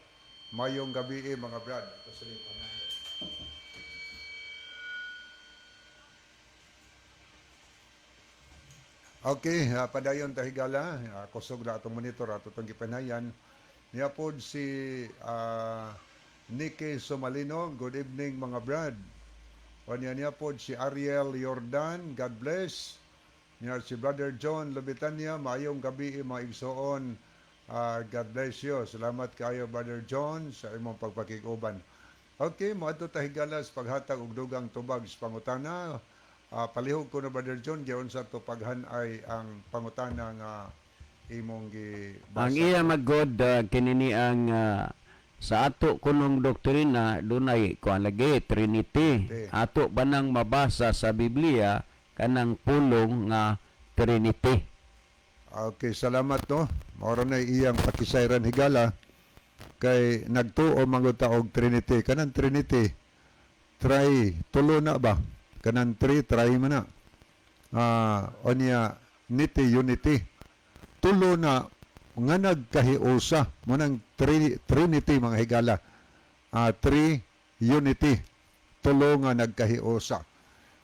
Mayong gabi eh, mga brad. Ato sila yung pangalan. Okay, padayon ta, higala. Kusog na atong monitor ato tong gipanayan. Niya pod si Nikki Somalino. Good evening, mga brad. O niya niya pod si Ariel Jordan. God bless. Niya si Brother John Lubitania. Maayong gabi eh, mga igsoon. God bless you. Salamat kayo, Brother John, sa imong pagpakikuban. Okay, moadto ta, higala, sa paghatag og dugang tubag sa pangutana. Palihog ko na, Brother John, giunsa to paghanay ang pangutana nga imong gibasa. Ang iya magod kinini ang sa ato kunong doktrina dunay kuan lagi Trinity. Trinity. Ato ba nang mabasa sa Biblia kanang pulong nga Trinity? Okay, salamat, no. Maura na iyang pakisayran, higala, kay nagtuo man gud ta og Trinity. Kanang Trinity, try tulo na ba? Kanang three, try man na. Onya nity, unity. Tulo na nga nagkahiusa mo nang Trinity, mga higala. Three unity. Tulo nga nagkahiusa.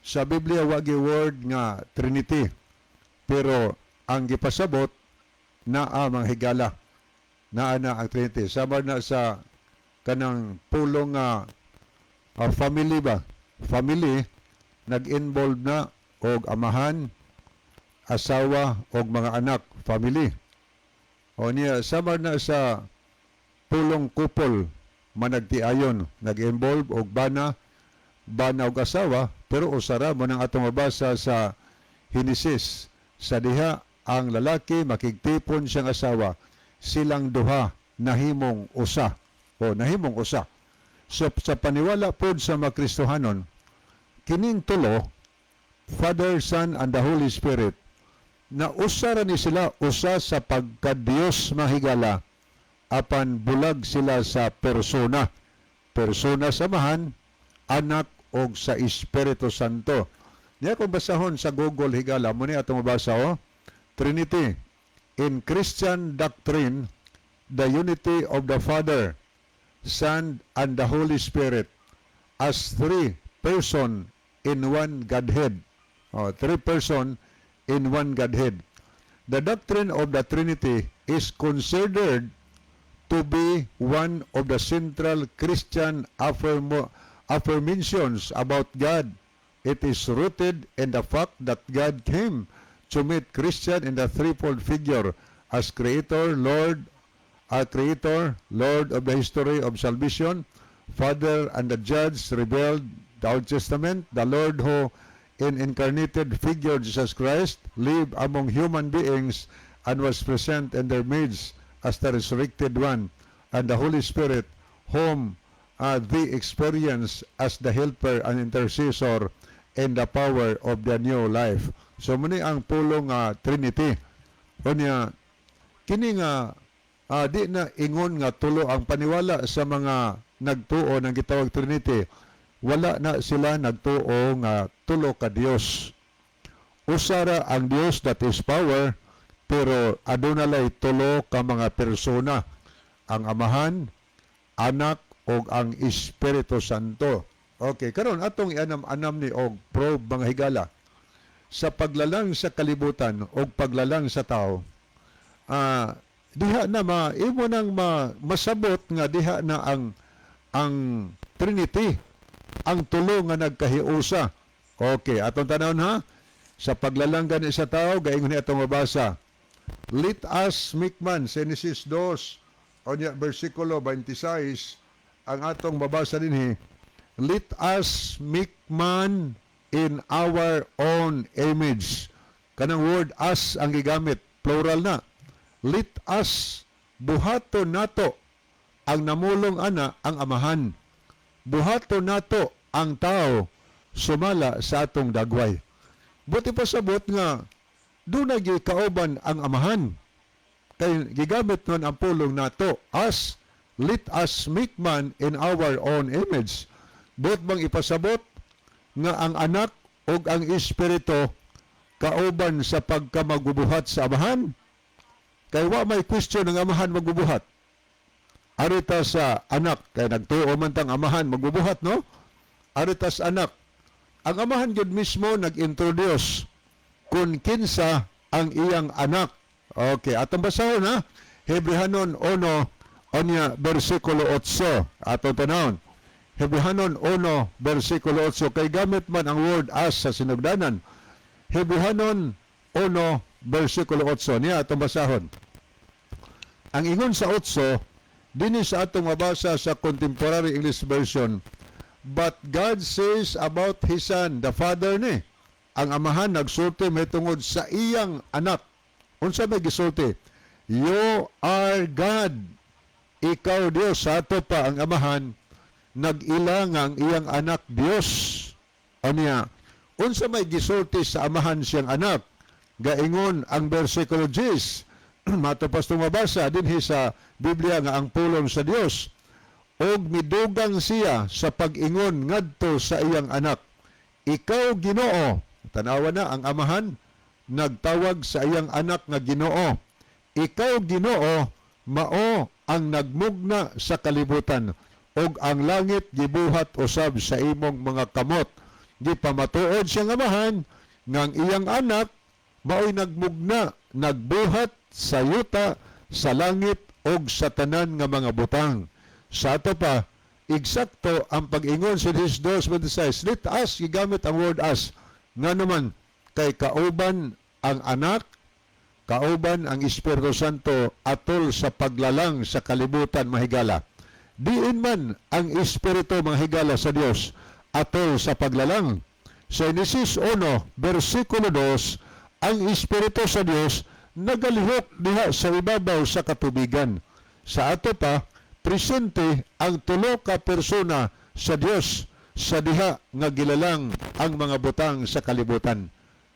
Sa Biblia wagi word nga Trinity. Pero ang gipasabot naa, mga higala. Naa na ang Trinity. Sama na sa kanang pulong nga family ba? Family nag-involve na og amahan, asawa og mga anak, family. O niya sama na sa pulong couple, managtiayon, nag-involve og bana og asawa, pero usara mo nang atong mabasa sa Henesis sa diha ang lalaki makigtipon siyang asawa, silang duha nahimong usa o nahimong usa. So sa paniwala pod sa mga Kristohanon, kining tulo, Father, Son and the Holy Spirit, na usa ra ni sila, usa sa pagka-Diyos, mahigala, apan bulag sila sa persona, persona sa Amahan, Anak og sa Espiritu Santo. Niya kung basahon sa Google, higala, mo ni atong mabasa, oh. Trinity. In Christian doctrine, the unity of the Father, Son, and the Holy Spirit as three person in one Godhead. Oh, three person in one Godhead. The doctrine of the Trinity is considered to be one of the central Christian affirmations about God. It is rooted in the fact that God came to meet Christian in the threefold figure as Creator, Lord, a Creator, Lord of the history of salvation, Father and the Judge revealed the Old Testament, the Lord who in incarnated figure Jesus Christ lived among human beings and was present in their midst as the resurrected one, and the Holy Spirit whom they experience as the helper and intercessor in the power of the new life. So muni ang pulong Trinity. Unya kini nga di na ingon nga tulo ang paniwala sa mga nagtuo ng gitawag Trinity. Wala na sila nagtuo nga tulo ka Dios. Usara ang Dios, that is power, pero aduna lay tulo ka mga persona: ang Amahan, Anak ug ang Espiritu Santo. Okay, karon atong ianam-anam ni og probe, mga higala, sa paglalang sa kalibutan o paglalang sa tao. Diha na ma imo nang masabot nga diha na ang Trinity, ang tulo nga nagkahiusa. Okay, atong tanawon ha. Sa paglalang gani sa tao, gaingon ni atong mabasa. "Let us make man," Genesis 2, onya versikulo 26, ang atong mabasa dinhi. "Let us make man in our own image." Kanang word "us" ang gigamit, plural na. Let us, buhato nato. Ang namulong ana ang Amahan. Buhato nato ang tao sumala sa atong dagway. Buot ipasabot nga duna gyud kauban ang Amahan. Kay gigamit nun ang pulong "nato," "us," "let us make man in our own image." Buot bang ipasabot nga ang Anak ug ang Espiritu kauban sa pagkamagubuhat sa Amahan? Kay wa may question ng Amahan magbubuhat. Arita sa Anak, kay nagtuo man tang Amahan magbubuhat, no? Arita sa Anak. Ang Amahan gyud mismo nag-introduce kung kinsa ang iyang Anak. Okay, atong basahon ha. Hebrehanon 1 onya bersikulo 8. Atong tanawon. Hebrehanon 1 bersikulo 8, kay gamit man ang word "us" sa sinugdanan. Hebrehanon 1 bersikulo 8 niya atong basahon. Ang ingon sa 8 dinhi sa atong mabasa sa Contemporary English Version, "But God says about His Son," the Father ni. Ang Amahan nagsulti mahitungod sa iyang anak. Unsa may gisulti? "You are God." Ikaw Dios. Sa ato pa, ang Amahan nag-ila nga ang iyang anak Dios. Anya, unsa may gisulti sa Amahan siyang anak? Gaingon ang versikulo 10. Matupas tumabasa dinhi sa Biblia nga ang pulong sa Dios. "Og midugang siya sa pag-ingon ngadto sa iyang anak, 'Ikaw Ginoo.'" Tanawa na, ang Amahan nagtawag sa iyang anak nga Ginoo. "Ikaw Ginoo mao ang nagmugna sa kalibutan, ug ang langit gibuhat usab sa imong mga kamot." Gipamatuod siyang Amahan nga ang iyang anak maoy nagmugna, nagbuhat sa yuta, sa langit ug sa tanan nga mga butang. Sa ato pa, eksakto ang pag-ingon sa Genesis 2:26, "Let us," gigamit ang word "us." Nga naman, kay kauban ang anak, kauban ang Espiritu Santo atol sa paglalang sa kalibutan, mahigala. Diin man ang Espiritu, mga higala, sa Dios atol sa paglalang? Sa Genesis 1, versikulo 2, ang Espiritu sa Dios nagalihok diha sa ibabaw sa katubigan. Sa ato pa, presente ang tulo ka persona sa Dios sa diha nga gilalang ang mga butang sa kalibutan.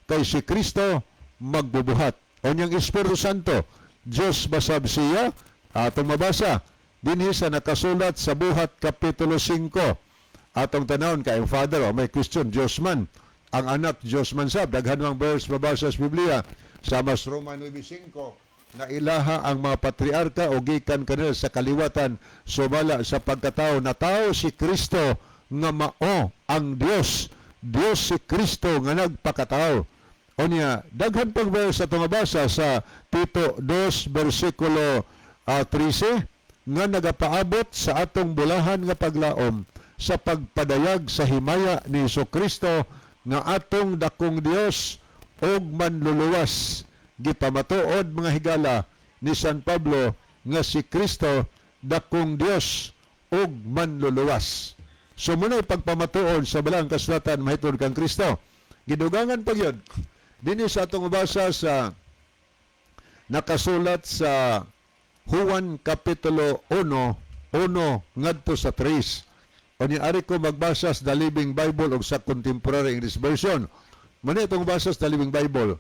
Kay si Kristo magbubuhat. O niyang Espiritu Santo, Diyos basab siya? Atong mabasa dinhi sa nakasulat sa Buhat Kapitulo 5. Atong tanawon kay ang Father, oh, may question, Diyos man. Ang anak, Diyos man sab. Daghan mang verse mabasa sa Biblia. Sa mas Roma 9:5, na ilaha ang mga patriarka o gikan kanila sa kaliwatan sumala sa pagkatao na tao si Kristo nga mao ang Dios. Dios si Kristo nga nagpakatao. Unya, daghan pang verse sa mabasa sa Tito 2 versikulo 13 nga nagapaabot sa atong bulahan nga paglaom sa pagpadayag sa himaya ni Kristo nga atong dakong Dios ug manluluwas. Gipamatuod, mga higala, ni San Pablo nga si Kristo dakong Dios ug manluluwas. So muna'y pagpamatuod sa Balaang Kasulatan mahitungod kang Kristo. Gidugangan pa gyud dinhi sa atong basa sa nakasulat sa Juan Kapitulo 1, 1 ngadto sa 3. Unya, ari ko magbasa sa The Living Bible o sa Contemporary English Version. Muna itong basa sa The Living Bible.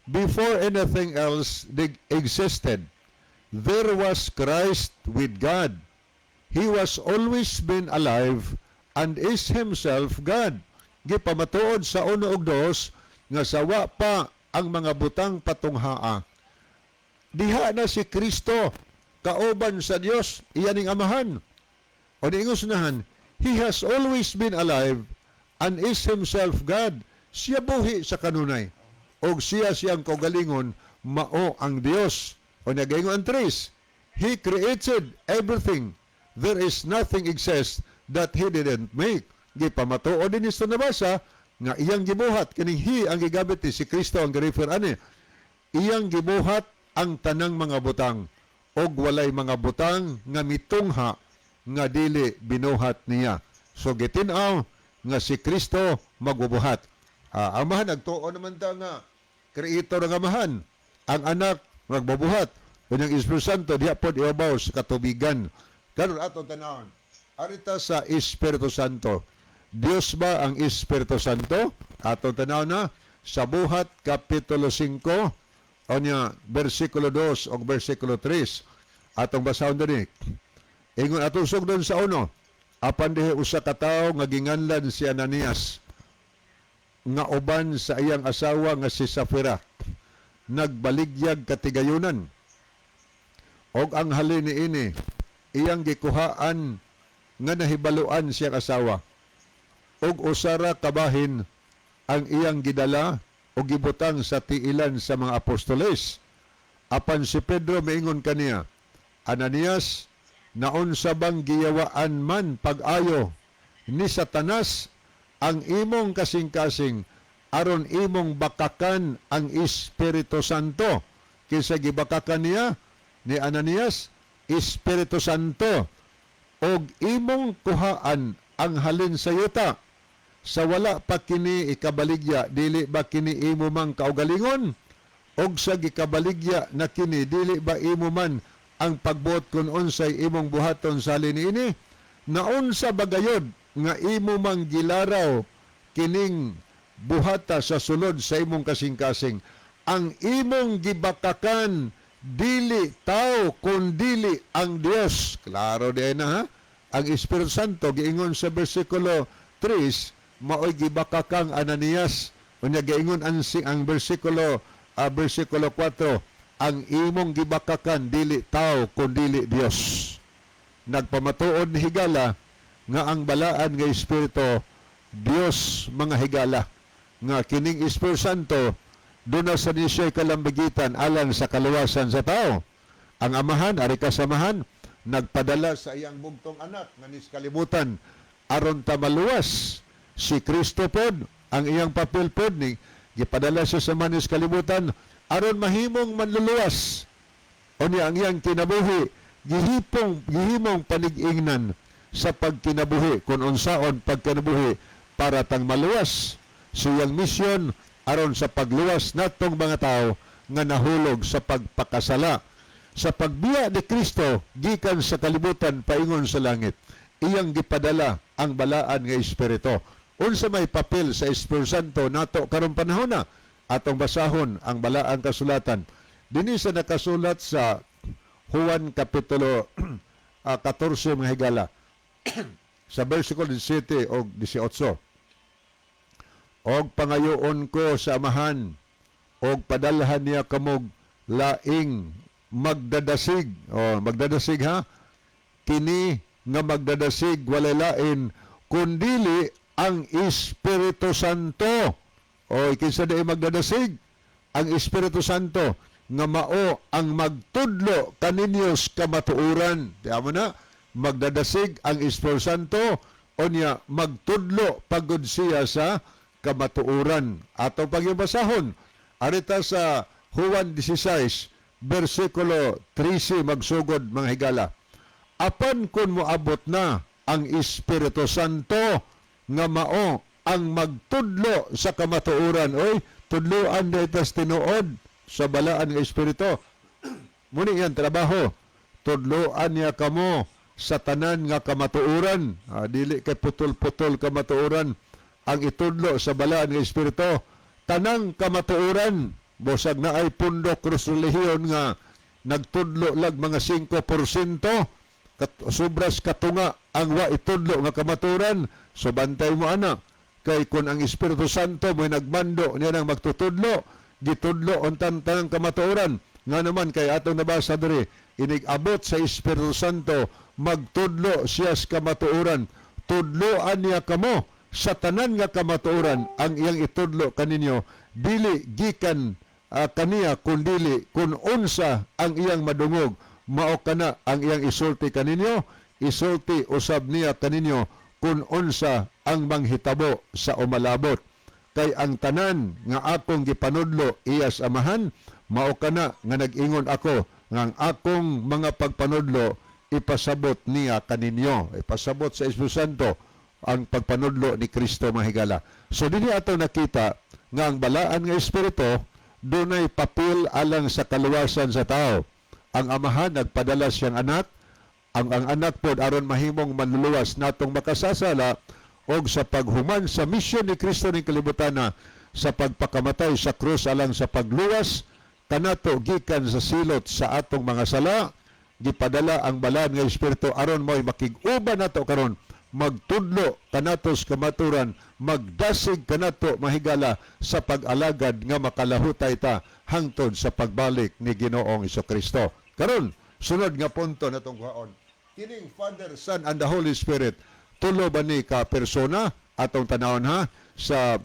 "Before anything else existed, there was Christ with God. He was always been alive and is himself God." Gipamatuod sa 1 ug 2 nga sawa pa ang mga butang patunghaa, diha na si Kristo kauban sa Dios, iyaning Amahan. O niingos nahan, "He has always been alive and is himself God." Siya buhi sa kanunay. Og siya siyang kaugalingon mao ang Dios. O nagaingon ang 3, "He created everything. There is nothing exists that He didn't make." Gipamatuod din sa nabasa nga iyang gibuhat, kining "he" ang gigamit ni si Kristo ang gi-refer ani. Iyang gibuhat ang tanang mga butang og walay mga butang nga mitungha nga dili binuhat niya. So gitin-aw nga si Kristo magbubuhat. Amahan, nagtuo naman ta nga creator ang Amahan. Ang anak nagbubuhat. Unyang Espiritu Santo diha pod ibabaw sa katubigan. Karon atong tanawon. Arita sa Espiritu Santo. Dios ba ang Espiritu Santo? Atong tanaw na sa Buhat Kapitulo 5, unya versikulo 2 o versikulo 3. Atong basahon dinhi. Ingon atong sugdon sa 1. "Apan dihi usa ka tawo nga ginganlan si Ananias nga uban sa iyang asawa nga si Safira nagbaligyag katigayunan. Og ang halin niini iyang gikuhaan nga nahibaluan siyang asawa. Og usara kabahin ang iyang gidala o gibutang sa tiilan sa mga apostoles. Apan si Pedro miingon kaniya, 'Ananias, naunsa bang giyawaan man pag-ayo ni Satanas ang imong kasing-kasing aron imong bakakan ang Espiritu Santo?'" Kinsa gibakakan niya ni Ananias? Espiritu Santo. "Og imong kuhaan ang halin sa yuta." Sa wala pa kini ikabaligya, dili ba kini imo mang kaugalingon? Og sa gikabaligya na kini, dili ba imo man ang pagbuot kung unsay imong buhaton sa halin niini? Naunsa ba gayod nga imo mang gilaraw kining buhata sa sulod sa imong kasing-kasing? Ang imong gibakakan dili tao kundili ang Dios. Klaro di na, ha. Ang Espiritu Santo, giingon sa bersikulo 3, maoy gibakakang Ananias. Unya giingon ang bersikulo 4, ang imong gibakakan dili tao kundili Dios. Nagpamatuod ni higala nga ang balaan nga espiritu, Dios, mga higala, nga kining Espiritu Santo duna sa ni siya kalambigitan alang sa kaluwasan sa tao. Ang Amahan, ari kasamahan, nagpadala sa iyang bugtong anak nga nis kalibutan aron ta maluwas. Si Kristo pod, ang iyang papel pod ni gipadala siya sa manis kalibutan aron mahimong manluluwas. Unya ang iyang kinabuhi gihipong gihimong panig-ingnan sa pagkinabuhi kung unsaon pagkinabuhi para tang maluwas. Siyang misyon aron sa pagluwas natong mga tao nga nahulog sa pagpakasala. Sa pagbiya ni Kristo gikan sa kalibutan paingon sa langit, iyang gipadala ang balaan nga espiritu. Unsa may papel sa Espiritu Santo nato karong panahona? Atong basahon ang balaan kasulatan dinhi sa nakasulat sa Juan kapitulo 14, mga higala, sa versikulo 17 o 18. "Og pangayoon ko sa Amahan og padalhan niya kamog laing magdadasig." O, magdadasig, ha. "Kini nga magdadasig walay lain kundili ang Espiritu Santo." O, kinsa di magdadasig? Ang Espiritu Santo nga mao ang magtudlo kaninyo sa kamatuoran. Di mo na, magdadasig ang Espiritu Santo, unya magtudlo pagod siya sa kamatuoran. Ato pagyubasahon arita sa Juan 16 versikulo 13 magsugod, mga higala. "Apan kung moabot na ang Espiritu Santo nga mao ang magtudlo sa kamatuoran." Oy, tudloan dito tinuod sa balaan nga Espiritu. Muni yan trabaho. Tudloan niya kamo sa tanan nga kamatuoran. Ah, dili kay putol-putol kamatuoran ang itudlo sa balaan nga Espiritu. Tanang kamatuoran, bosag na ay pundo krus relihiyon nga nagtudlo lag mga 5%, kat, sobras katunga ang wa itudlo nga kamatuoran. So bantay mo ana, kay kung ang Espiritu Santo mo'y nagmando niya nang magtutudlo, gitudlo untan tanang kamatuoran. Nga naman kay atong nabasa diri, inig abot sa Espiritu Santo, magtudlo siya sa kamatuoran. Tudloan niya kamo sa tanan nga kamatuoran. Ang iyang itudlo kaninyo dili gikan kaniya, kundili kun unsa ang iyang madungog, mao kana ang iyang isulti kaninyo. Isulti usab niya kaninyo kung unsa ang manghitabo sa umalabot. Kay ang tanan nga akong gipanudlo iya sa Amahan, mao kana nga nag-ingon ako nga ang akong mga pagpanudlo ipasabot niya kaninyo. Ipasabot sa Espiritu Santo ang pagpanudlo ni Kristo, mga higala. So dinhi ato nakita nga ang balaan nga Espiritu dunay papel alang sa kaluwasan sa tao. Ang Amahan nagpadala siyang anak, ang anak pod aron mahimong manluluwas natong makasasala, og sa paghuman sa misyon ni Kristo ning kalibutan na sa pagpakamatay sa krus alang sa pagluwas kanato gikan sa silot sa atong mga sala, gipadala ang balaan nga Espiritu aron mo'y makig-uban nato karon, magtudlo kanato sa kamaturan, magdasig kanato, mahigala, sa pag-alagad nga makalahutay ta hangtod sa pagbalik ni Ginoong Kristo. Karon, sunod nga punto natong kuhaon, kining Father, Son and the Holy Spirit, tulo ba ni ka persona? Atong tanawon, ha, sa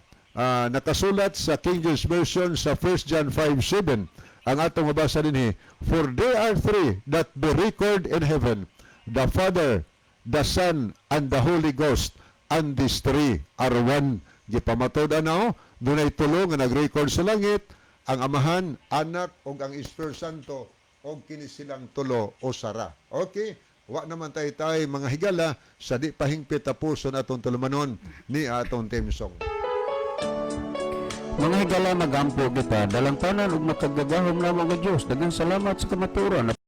nakasulat sa King James Version sa 1 John 5:7. Ang atong mabasa dinhi, "For there are three that be record in heaven, the Father, the Son, and the Holy Ghost, and these three are one." Gipamatod ana, oh, dunay tulo nga nag-record sa langit, ang Amahan, Anak ug ang Espiritu Santo, og kini silang tulo usara. Okay. Wa naman tay tay mga higala sa di pahingpit tapuson atong tulumanon ni atong theme song. Mga higala, magampo kita. Dalangpanan ug makagagahom namo nga Dios. Daghang salamat sa kamatuoran.